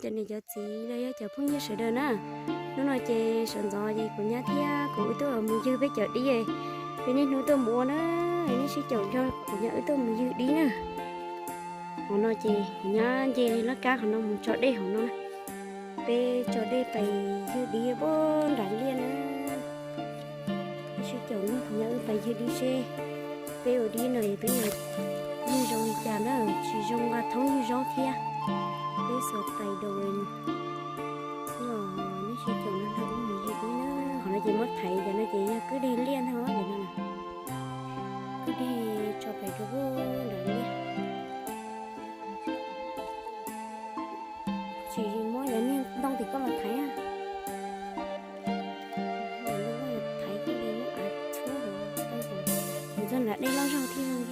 cov niam cov txiv los yog cov phooj ywg sawv daws na. Hnub no ces sawv ntxov ces kuv nyab thiab kuv wb tuaj mus ywg peb cov dib, peb niaj hnub tuaj mus ua na, nej sib caum nrog kuv nyab wb tuaj mus ywg dib na. Hauv no ces kuv nyab nce laj kab qhov no mus tso dej hauv no na. Peb tso dej pais ywg dib puag nram liaj na. Peb sib caum nrog kuv nyab wb pais ywg dib seb peb ua dib no es peb yuav ywg zoo li cas na, tsis zoo nqa thoob ywg zaub thiab. Peb xuas tais daus. Nej sib caum nrog wb mus ywg dib na. Qhov no ces muab thaiv cov no ces yog kwj deg liaj ntag no. Kwj deg tso pem rau puag nram liaj. Tsis muab cov niag ntoo tim koj los thaiv. Thaiv koj li muab av tshuab, mus txog nram dej loj zog thiab.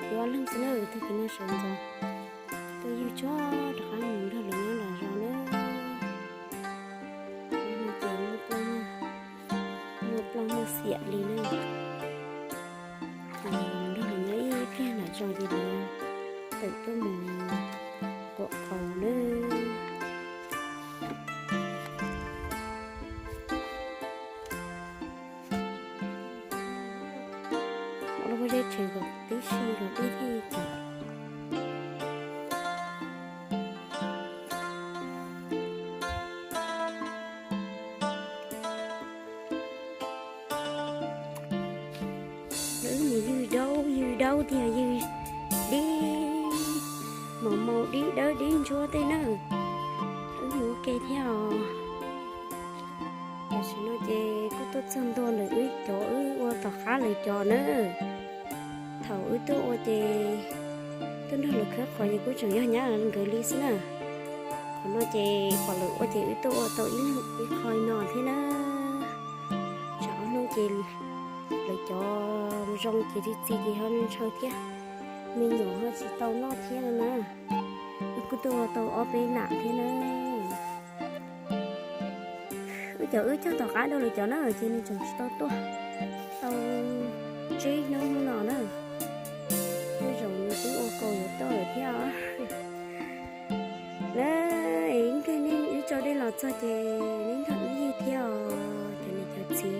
Kuv ob leeg xwb na, tag kis no sawv ntxov tuaj ywg tsuag rov qab mus nrog lawv nyob nram zos na. Ces muaj ploj muaj xiam li na. Ces nrog lawv nyob ib pliag nram zos ces lawv tawm tuaj mus kuam qaus na. Muab lub pob zeb tshem kom tib si los dej thiaj tawm. Wb mus ywg daub ywg daub tiag, ywg dib, mos maus dib dawb dib ntsuab tej na. Wb mus ua ke thiab os. Tam sim no ces kuj tuaj txog ntua ntawm wb cov wb ua tom qab lawv cov na. Thaum wb tuaj ua ces tuaj nrog lawv khawb qhov ces kuj tseem yog nyab nkawd li xwb na. Qhov no ces pom lawv ua ces wb tuaj ua tau ib leeg ib qho no thiab na. Tsam ob hnub ces lawv cov zoo ces txi txiv ces ho ntshaw thiab, me nyuam ho tsis tau noj thiab no na. Wb kuj tuaj ua tau ob peb lam thiab na. Wb cov wb cog tom qab rau lawv cov na ces nws tseem tsis tau tuaj tau tsib hnub hnub no na. Tej zaum nws twb ua kaus yuav tuaj lawm thiab os. Na, es ib nteg nej wb tso dej los txog ces nej nrog wb ywg thiab os, cov niam cov txiv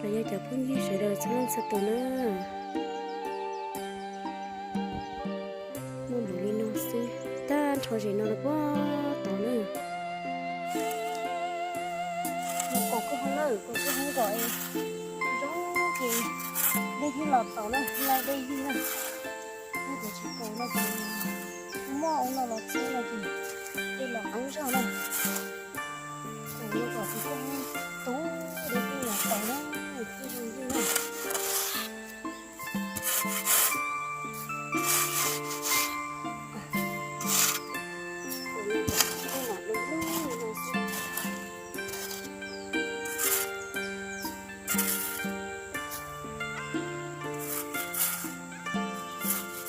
los yog cov phooj ywg sawv daws txhua leej txhua tus na. Muaj npaum li no xwb, tag nrho zem no los puag tod na. Kaus kawg hov lawm, kaus kawg hov kom zoo ces dej thiaj los tau na, laij dej ywg na. Yog tias tsis kaus no ces muaj ua no los txhub no ces dej los qeeb zog na. Kaus no kom tus koj tub dej thiaj los tau na, thiaj zoo ywg na.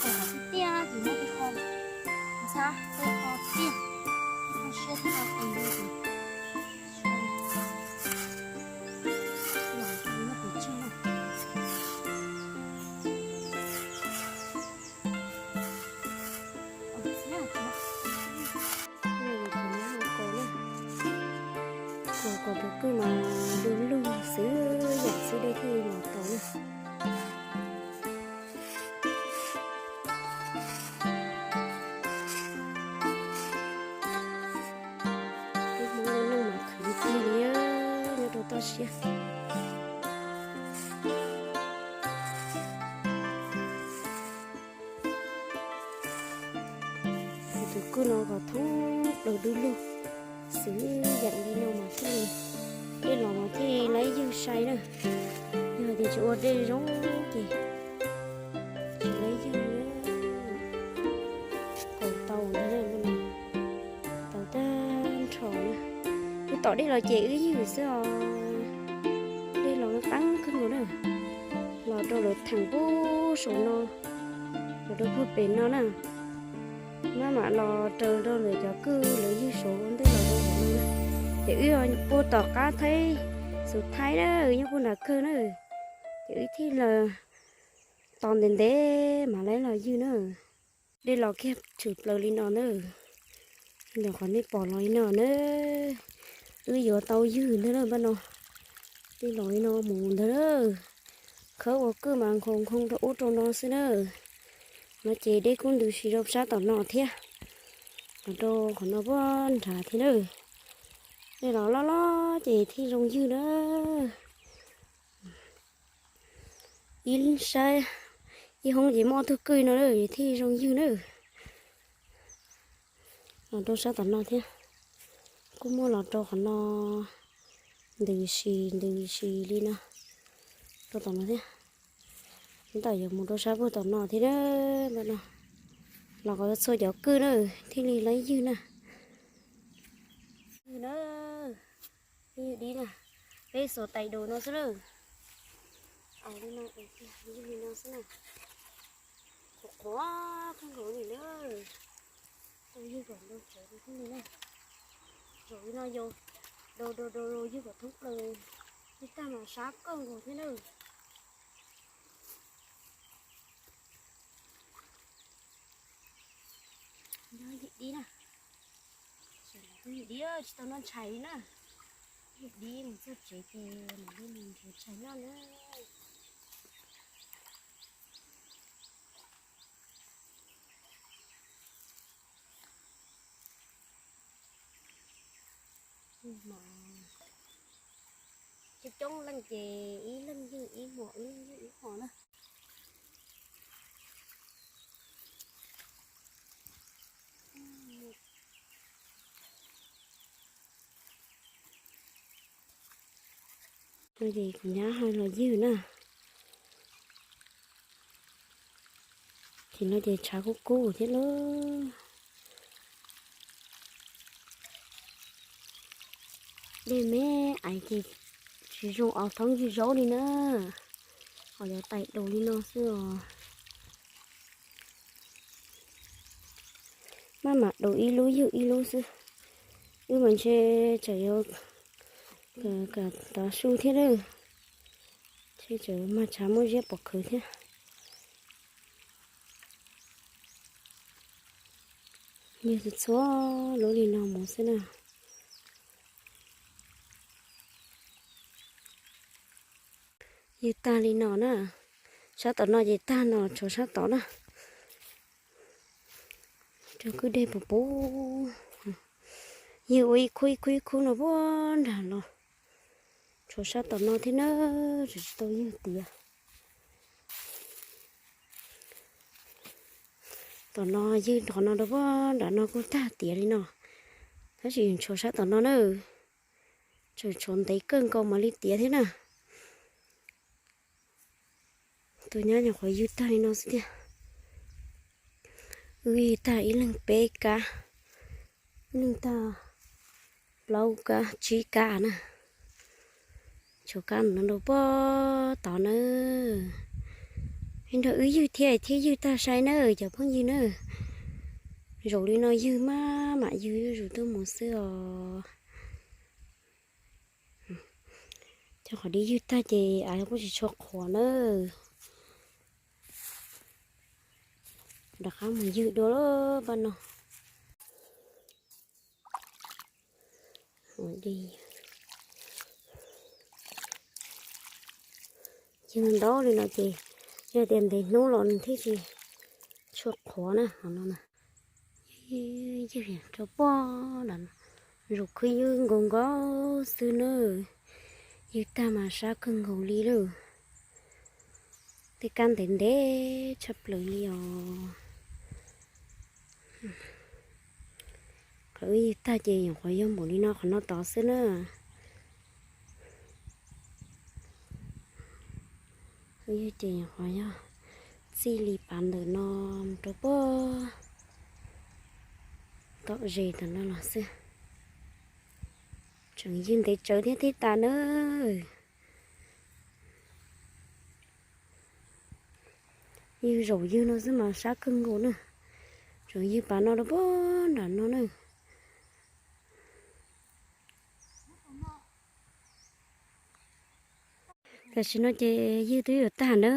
Qhov tiaj ces muab tej qho ntxhab tej qho tiaj, qho siab tej qho qis no ces los muab pes tseg na. Kaus kom tus kwj mas du lug xwb, yam xwb dej thiaj los tau na. Peb Hmoob lub neej mas khwv tiag li, nyob rau toj siab. Tus kwj no kom thoob plaws du lug xwb, yam li no mas thiaj li, dej los mas thiaj laib ywg sai na. Yog tias tsis ua dej zoo ces tsis laib ywg. Kaus tau ntag, tau tag nrho na. Wb tom dej los ces wb ywg xwb os. Dej los qeeb kawg nkaus na. Los rau lawv theem puag saum no, los rau puag pem no na. Maj mam los raws rau lawv cov kwj lawv ywg saud ua ntej los rau saud no na. Ces wb puag tom qab thaib, xus thaib na, nyob puag nram kawg na. Ces wb thiaj los tos ntev ntev mam li los ywg na. Dej los kiag tshwm plaws li no na. Ntawm qhov nej pom los li no na, wb yuav tau ywg ntag na pab no. Dej los li no mus ntag na. Khawb ua kwj mas nkhaus nkhaus rau ub rau no xwb na. No ces dej kuj ntws si rau sab tom no thiab, los rau qhov no puag nrad thiab na. Dej los loj loj ces thiaj zoo ywg na. Ib sab, ib hoob ces muaj ob tug kwj no na, thiaj zoo ywg na. Los rau sab tom no thiab, kuj muaj los rau qhov no, ntws si ntws si li no, rau tom no thiab. Tab tom yuav mus rau sab puag tom no thiab na, no. Los kom txhua cov kwj na, thiaj li laib ywg na. Ywg na, ywg dib na, peb xuas tais daus no xwb na. Ais li no, ywg li no xwb na. Qhuav qhuav kawg nkaus li na. Tau ywg kom ntau tsev li thiab li na. Zaum li no yog daus daus daus ywg kom thoob plaws, ywg tag mas sab kawg nkaus thiab na. Yog ywg dib na. Ywg dib tsis tau noj tshais li na. Ywg dib mus txog tsev ces mam li mus nrhiav tshais noj na. Coob coob leej ces ib leeg ywg ib hmos, ib leeg ywg ib hmos na. No ces kuv nyab ho los ywg na. Ces no ces tshav kub kub thiab lauj. Dej me ais ces tsis zoo os thoob ywg zaub li na. Ho yuav tais daus li no xwb os. Maj mam daus ib lub ywg ib lub xwb. Wb mas ntshe tsam yuav kam tav su thiab lawm, ntshe tsam mag tshav muaj ziab pom khwv thiab. Ywg txhua lub li no mus xwb na. Ywg tag li no na, sab tom no ces tag no tshuav sab tod na. Rau kwj deg puv puv, ywg ua ib khub ib khub ib khub no puag nram los, tshuav sab tom no thiab na, tseem tsis tau ywg tiav. Tom no ywg qhov no rau puag nram no kuj tag tiav li no, tab sis tshuav sab tom no na, tseem tshuav ntev kawg nkaus mam li tiav thiab na. Tus nyab nyuam qhuav ywg tag li no xwb tiag. Wb ywg tag ib leeg peb kab, ib leeg tag plaub kab tsib kab na. Tshuav kab no rau puag tod na. Nrog wb ywg thiab thiab ywg tag sai na cov phooj ywg na. Zaum li no ywg maj mam ywg zuj zus tuaj mus xwb os. Cov qhov dib ywg tag ces av kuj tsis tshua qhuav na. Rov qab mus ywg dua lawm pab no. Ywg ntau li no ces yog tias ntev hnub los nws thiaj tsis tshua qhuav na. Ywg rau puag nram no, zaum khwb ywg nkaus nkaus xwb na. Ywg tag mas sab kawg nkaus li lawm. Tej kab ntev ntev tshaj plaws li os. Qhov wb ywg tag ces nyuam qhuav yog npaum li no qhov no tod xwb na. Wb ywg ces nyuam qhuav yog txij li pas ntawm no mus rau puag tom zes tom no los xwb. Tseem ywg ntev tsawv thiab thiab tas na. Ywg zaum ywg no xwb mas sab kawg nkaus na. Tseem ywg pas no rau puag nram no na. Tam sim no ces ywg twb yuav tag na,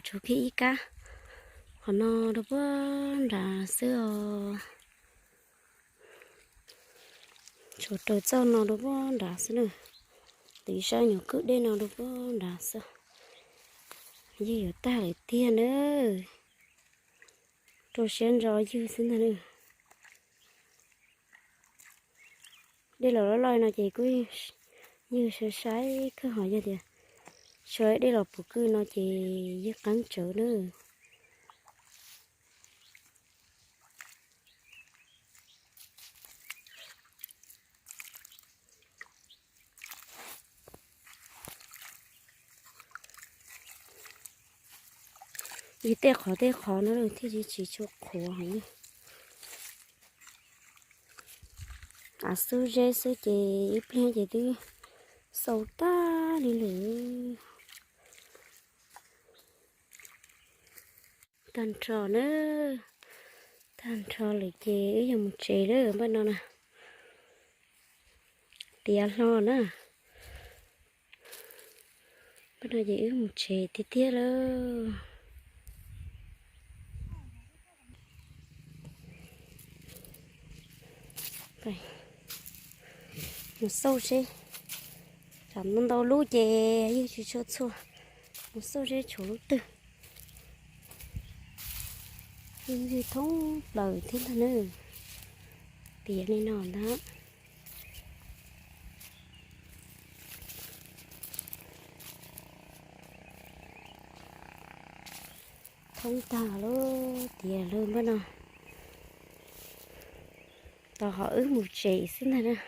tshuav kiag ib kab Qhov no rau puag nrad xwb os. Tshuav raws txoj no rau puag nrad xwb na. Tiv sab nyuag kwj dej no rau puag nrad xwb. Ywg yuav tag lawm tiag na. Rau siab ntso ywg xwb ntag na. Dej los loj loj no ces kuj ywg saib saib kawg, ho yog tias tshuav dej los puv kwj no ces ywg qeeb tsawv na. Ywg tej qhov tej qhov no thiaj tsis tshua qhuav heev. Av xub zeb xwb ces ib pliag ces twb xau tag li lawm. Tag nrho na, tag nrho lawm ces wb yuav mus tsev lawm npaj no na. Tiav hlo na. Npaj no ces wb mus tsev tiag tiag lawm. Mus xauj seb, tsam ntau ntau lub ces ywg tsis tshua txhua. Mus xauj seb tshuav lub twg. Ywg thoob plaws thiab ntag na. Tiav li no ntag. Thoob tag lub tiav lawm npaj no. Tos hov wb mus tsev xwb ntag na.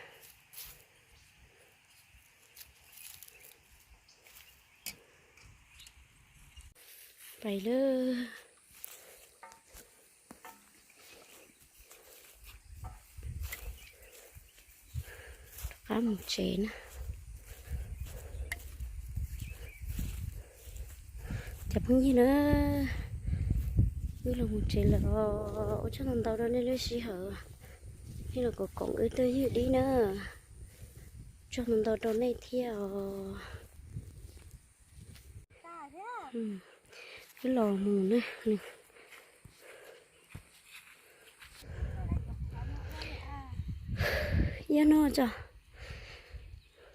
Pais lawm. Rov qab mus tsev na. Cov phooj ywg na, wb los mus tsev lawm os. Ua tsaug ntau ntau rau nej lub sij hawm, nej los koom koom wb tuaj ywg dib na. Tsaug ntau ntau rau nej thiab os. Wb los mus na. Ib no tso,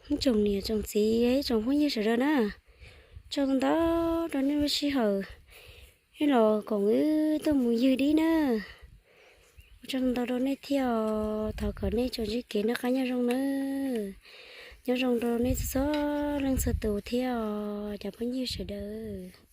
ib tsoom niam tsoom txiv, ib tsoom phooj ywg sawv daws na, tsaug ntau rau nej lub sij hawm, nej los koom wb tuaj mus ywg dib na. Ua tsaug ntau rau nej thiab os, thov kom nej tsuas ntsib kev noj qab nyob zoo na. Nyob zoo rau nej txhua txhua leej txhua tus thiab os cov phooj ywg sawv daws.